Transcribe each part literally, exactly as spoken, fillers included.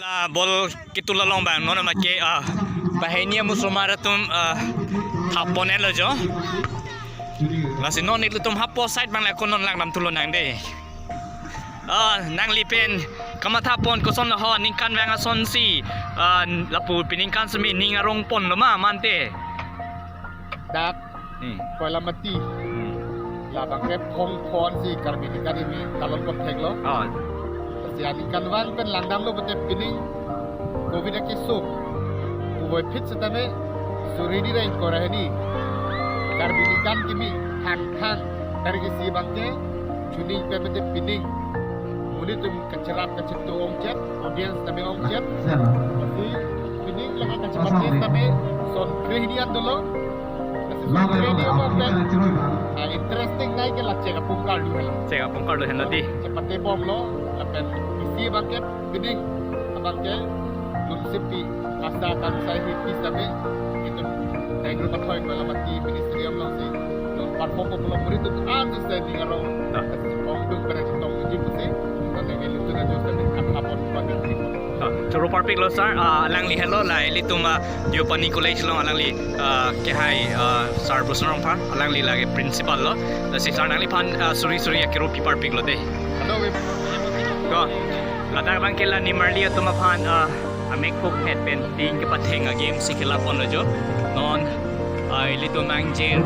La ball ketula long abang non ma ke, ah, banghini amusomar atum, ah, thap pon-etlo jo. Lasi non ilitum hapo side abang le ako non langdam thu lonang dei. Ah, nangli pen kamatha pon koson lo ho, ningkan vang asonsi, ah, lapu peningkan semi ning arong ponlo ma mante? Dak Hmm. Koilamati. Hmm. Labang ke phong phong si Karbi ningkan kimi talon kop theklo. Oh. Si aningkanvang pen langdamlo pute pining Covid akesung. Kuvoiphit setame suri hini ra ingkoi ra hini Karbi ningkan kimi thang thang. Tarik isi abang ke chuning pen pute pining. Monit atum kacherap kachetu ongchot, audience tame ongchot. Lasi pining lake kachepate tame son kre hini an dolo. Lasi son kre hini an dolo pen, ah, interesting nai ke la chek apung karlu henlo. Chek apung karlu henlo dei. Chepate bomlo, lapen isi abang ke pining abang ke lunsepi asa kangsai hipi tame itum negro pathoi Koilamati ministry alongsi perform ko pulo muri tu an susah ning arong. Nah. Ong dung pada cetong uji pusi, nanti ini tu na jus tapi kat apot pada. Ah, choro parpiklo sir, ah, alangli henlo la ilitum, ah, Deopani College along alangli, ah, kehai, ah, sir Bhushan Rongphar, alangli lake principal lo. Lasi sir nangliphan, ah, suri suri akero pi parpiklo dei. Hello, we- Ko. Ladak abang ke la nimarli atum aphan, ah, amekphung het pen ting kepatheng a-game si kela ponlo jo. Non, ah, ilitum angjir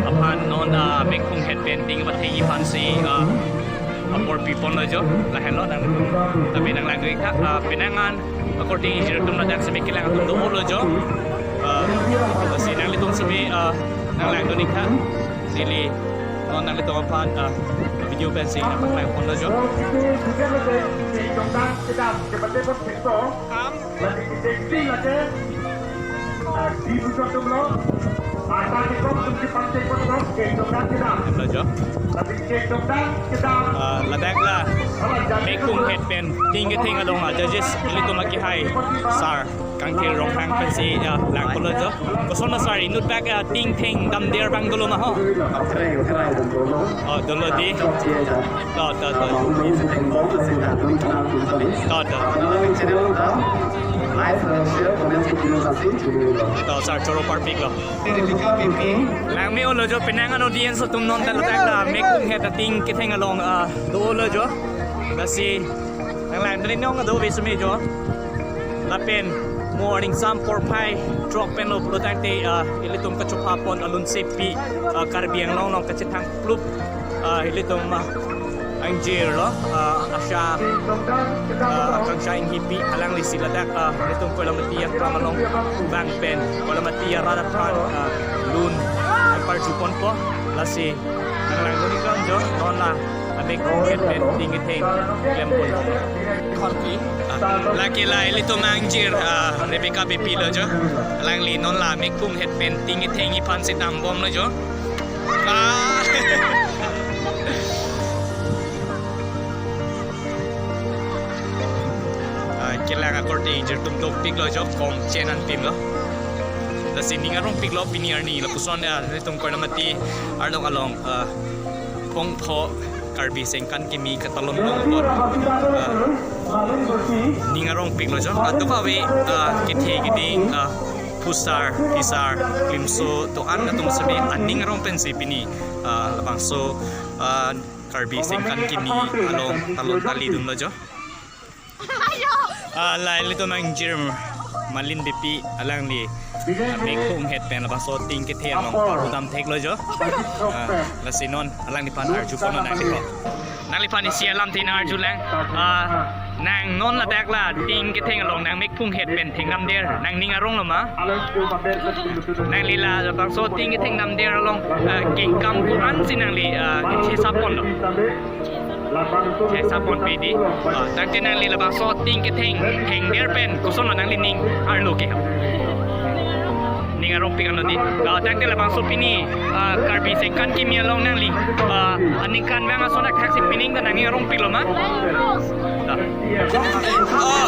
aphan non, ah, amekphung het pen ting kepathengji aphansi, ah, apor pi ponlo jo. Lahenlo nangtum tame nanglangdun-ik tha, ah, penang an according ingjir atum ladak semi kelang atum do-olo jo. Ah, lasi nanglitum semi, ah, nanglangdun-ik tha. Neli non nanglitum aphan, ah, video pensi nangpaklang ponlo jo. Lo jo. Ah, ladak la mekphung het pen ting ketheng along a judges ilitum akehai sir Kangthir Ronghang pensi, ah, lang ponlo jo. Koson na sir inut bak, ah, ting theng damder abang dolo ma ho? Oh, dolo dei. To, to, to. To, to. To, sir, choro parpiklo. Langme-olo jo penang an audience atum non ta ladak la mekphung het ating ketheng along, ah, do-olo jo. Lasi nanglangdun-ik nong ado ave semi jo. Lapen mo aringsam porphai throk pen lo pulo tangte, ah, ilitum kachopha pon alunsepi, ah, Karbi Anglong along kachethang plup, ah, ilitum, ah, angjir lo, ah, Asha, ah, Akangsha Enghipi alanglisi ladak, ah, ilitum Koilamati akam along abang pen Koilamati arat aphan, ah, lun, ah, parju ponpo. Lasi nanglangdun-ik nong jo non la amekphung het pen ting ketheng klem pon. Ah, lake la ilitum angjir, ah, Rebecca Beypi lo jo. Alangli non la amekphung het pen ting kethengji aphansi dambomlo jo. Ah. Ah, kelang according ingjir atum dopiklo jo, kom chen an pimlo. Lasi ning arongpiklo pini arni lapuson, ah, ilitum Koilamati arlong along, ah, phong phong Karbi sengkan kimi katalon long apot, ah, ning arongpiklo jo. Kadokave, ah, kethe kiding, ah, phusar, phisar, klimso, do-an atum seme aning arong pensi pini, ah, labangso, ah, Karbi sengkan kimi along talon tali dunlo jo. Ah, la ilitum angjir Malin Beypi alangli, ah, mekphung het pen labangso ting ketheng along paru dam theklo jo. Ah, lasi non alangliphan arju pon nangji ho. Nangliphan isi alamthe nang arju lang. Ah, nang non ladak la ting ketheng along nang mekphung het pen theng damder, nang ning aronglo ma? Nangli la labangso ting ketheng damder along, ah, kengkam ko-ansi nangli, ah, chesa ponlo? Chesa ponpe dei. Ah, tangte nangli labangso ting ketheng thengder pen kosonlo nangli ning arlo ke? Ning arongpik anlo dei. Ah, tangte labangso pini, ah, Karbi sengkan kimi along nangli, ah, aningkan vang ason akhak si pining ta nang ning arongpiklo ma? Ah. Oh,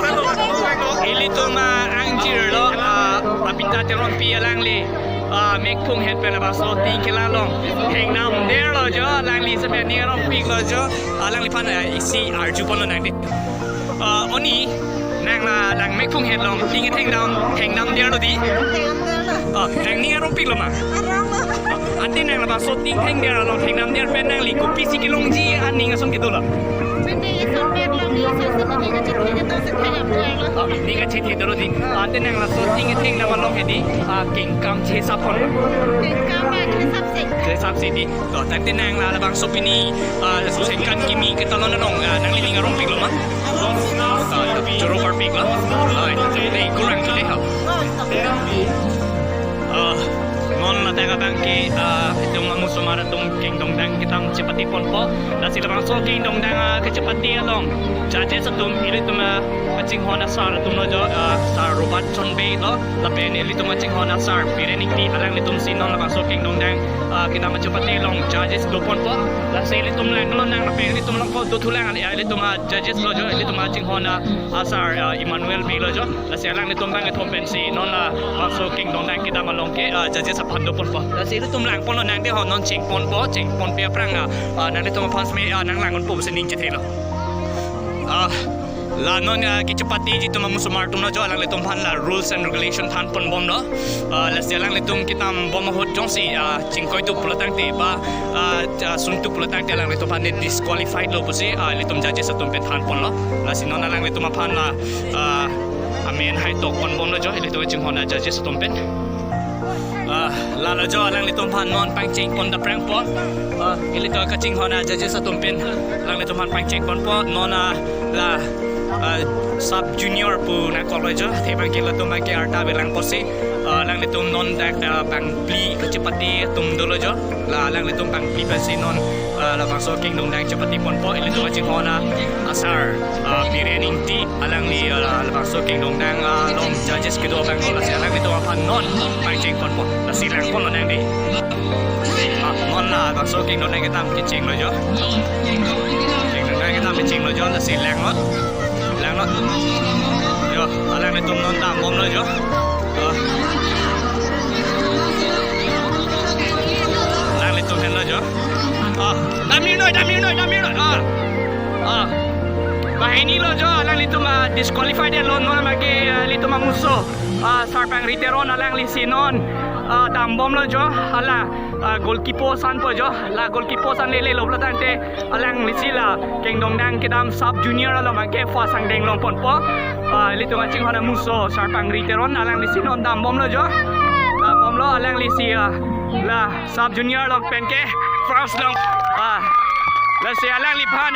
ilitum, ah, angjir lo, ah, Babita Teronpi alangli, ah, mekphung het pen labangso ting ketheng along theng damderlo jo, alangli seme ning arongpiklo jo, alangliphan, ah, isi arju ponlo nang dei. Ah, oni, Nang la lang mekphung het along, ting thengdam, thengdam der lo di. Thengdam der lo. Oh, nangning arong pik lo ma? Arong lo. Ante nang labangso ting thengdam der along, thengdam der pen nangli kopisi kelongji aning ason kedo lo? Pini ason pek lo, ni ason sini ni kachethe kedo si thengdam der lo. Oh, ni kachethe do lo di. Ante nang laso ting thengdam along hedi, ah, kengkam chesap pon lo? Kengkam ba chesap si. Chesap si di. To, tangte nang la labangso pini, ah, sengkan kimi ketalon along, ah, nanglining arong pik lo ma? Ah, choro parpik lo. Ah, dei, kurang tu dei ha. Ah, non ladak abang ke, ah, itum amusomar atum kengdongdang kedam chepate ponpo. Lasi labangso kengdongdang, ah, kechepate along judges atum ilitum, ah, kachinghon asar atum lo jo, ah, Sir Robert Chonbey lo. Lapen ilitum kachinghon asar Biren Ingti, alanglitum si non labangso kengdongdang, ah, kedam chepate along judges do ponpo. Lasi ilitum lang lo nang, lapen ilitum along ko dothulang, ah, ilitum, ah, judges lo jo, ilitum kachinghon, ah, asar, ah, Emmanuel Bey lo jo. Lasi alanglitum bang kethom pensi non labangso kengdongdang kedam along ke, ah, judges aphan do ponpo. Lasi ilitum lang pon lo nang dei ho, non cheng ponpo, cheng ponpe aphrang, ah, ah, nanglitum aphan seme, ah, nang lang ponpo pusi ning chethe lo. Ah, la non, ah, kechepate ji atum amusomar atum lo jo, alanglitum aphan la rules and regulation than pon bom lo. Ah, lasi alanglitum kedam bom ahut jongsi, ah, chingkoi tu pulo tangte ba, ah, ah, sun tu pulo tangte alanglitum aphan disqualified lo pusi, ah, ilitum judges atum pen than pon lo. Lasi non alanglitum aphan la, ah, amen hai tok pon bom lo jo, ilitum kachinghon ajudges atum pen. Ah, la lo jo, alanglitum aphan non pangcheng pon dam aphrang po. Ah, ilitum kachinghon ajudges atum pen alanglitum aphan pangcheng ponpo, non, ah, la, ah, sub junior pu nangkok lo jo, athe bang ke latum bang ke arta avelang pusi, ah, alanglitum non dak, ah, bang phli kechepate atum do lo jo, la alanglitum bang phli pensi non, ah, labangso kengdongdang chepate ponpo, ilitum kachinghon asar, ah, Biren Ingti, alangli, ah, labangso kengdongdang, ah, along judges kedo abang lo, lasi alanglitum aphan non pangcheng ponpo. Lasi lang pon lo nang dei. Ah, non labangso kengdongdang kedam kecheng lo jo. Kengdongdang kedam kecheng lo jo, lasi lang lo. Lang lo. Jo, alanglitum non dam bom lo jo. Ah. Alanglitum henlo jo. Ah, dam ir noi, dam ir noi, dam ir noi. Ah. Ah. Banghini lo jo, alanglitum, ah, disqualified lo, non abang ke, ah, ilitum amuso, ah, Sir Pangri Teron, alangli si non, ah, dam bom lo jo, hala, ah, goalkeeper asan po jo, la goalkeeper asan lele lo pulo tangte, alangli si la kengdongdang kedam sub junior along abang ke first angdeng long ponpo. Ah, ilitum kachinghon amuso Sir Pangri Teron, alangli si non dam bom lo jo. Dam bom lo, alangli si, ah, la sub junior along pen ke first long. Ah, lasi alangliphan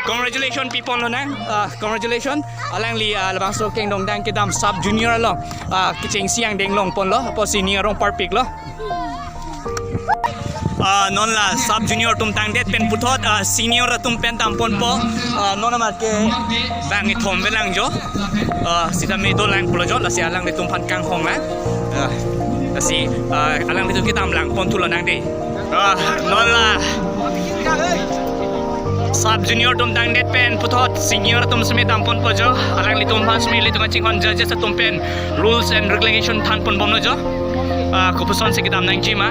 congratulation pi pon lo nang. Ah, congratulation. Alangli, ah, labangso kengdongdang kedam sub junior along, ah, kechengsi angdeng long pon lo, apotsi ning arong parpik lo. Ah, non la sub junior atum tangdet pen puthot, ah, senior atum pen dam ponpo. Ah, non amat ke bang kethom avelang jo. Ah, sitame dolang pulo jo, lasi alanglitum aphan kanghong lang. Ah, lasi, ah, alanglitum kedam lang pon thu lo nang dei. Ah, non la sub junior atum tangdet pen puthot senior atum seme dam ponpo jo. Alanglitum aphan seme ilitum kachinghon judges atum pen rules and regulation than pon bom lo jo. Ah, kopuson si kedam nangji ma,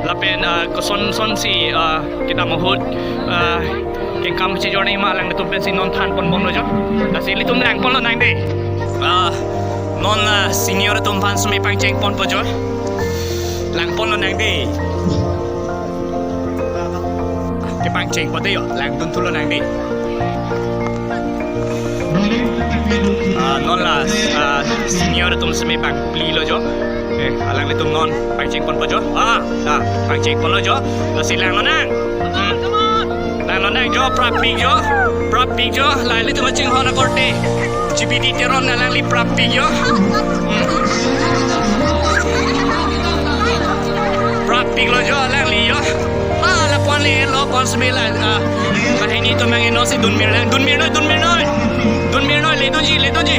lapen, ah, koson son si, ah, kedam ahut, ah, kengkam chejor nangji ma, alanglitum pensi non than pon bom lo jo. Lasi ilitum lang pon lo nang dei. Ah, non, ah, senior atum aphan seme pangcheng ponpo jo. Lang pon lo nang dei. Kepangcheng po dei jo, lang dun thu lo nang dei. Ah, non la, ah, senior atum seme bang phli lo jo. Eh, alanglitum non pangcheng ponpo jo. Ah, ah, pangcheng pon lo jo. Lasi lang lo nang. Hmm. Lang lo nang jo, prapik jo. Prapik jo, la ilitum kachinghon akorte G B D Teron, alangli prapik jo. Hmm. Prapik lo jo, alangli jo. Ah, lapu-an le lo, pon seme la, ah, banghini atum bang non si dun mir lang, dun mir noi, dun mir noi. Dun mir noi, le dunji, le dunji.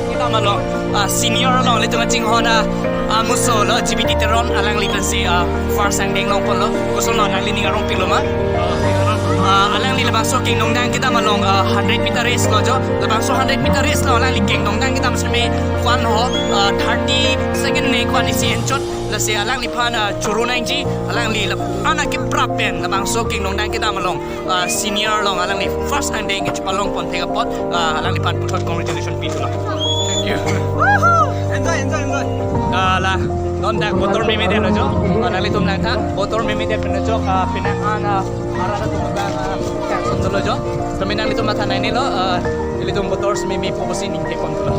Kita ma lo, ah, senior lo, ilitum kachinghon, ah, amuso lo, G B D Teron, alangli pensi, ah, first angdeng long pon lo. Koson lo, alangli ning arong pik lo ma? Ah, alangli labangso kengdongdang kedam along, ah, hundred meter race lo jo. Labangso hundred meter race lo alangli kengdongdang kedam seme ko-an ho, ah, thirty second ne ko-an isi enchot. Lasi alangliphan, ah, choro nangji, alangli lap-, ana keprap pen labangso kengdongdang kedam along, ah, senior along alangli first angdeng kechepalong pon thek apot, ah, alangliphan puthot congratulation pithulo. Thank you. Enjoy, enjoy, enjoy. Ah, la, non dak botor meme det lo jo. Ah, nanglitum nangthan, botor meme det pen lo jo, ah, penang an, ah, arat atum abang, ah, kangson dolo jo. Kami nanglitum matha nai ne lo, ah, ilitum botor meme pusi ningke ponlo.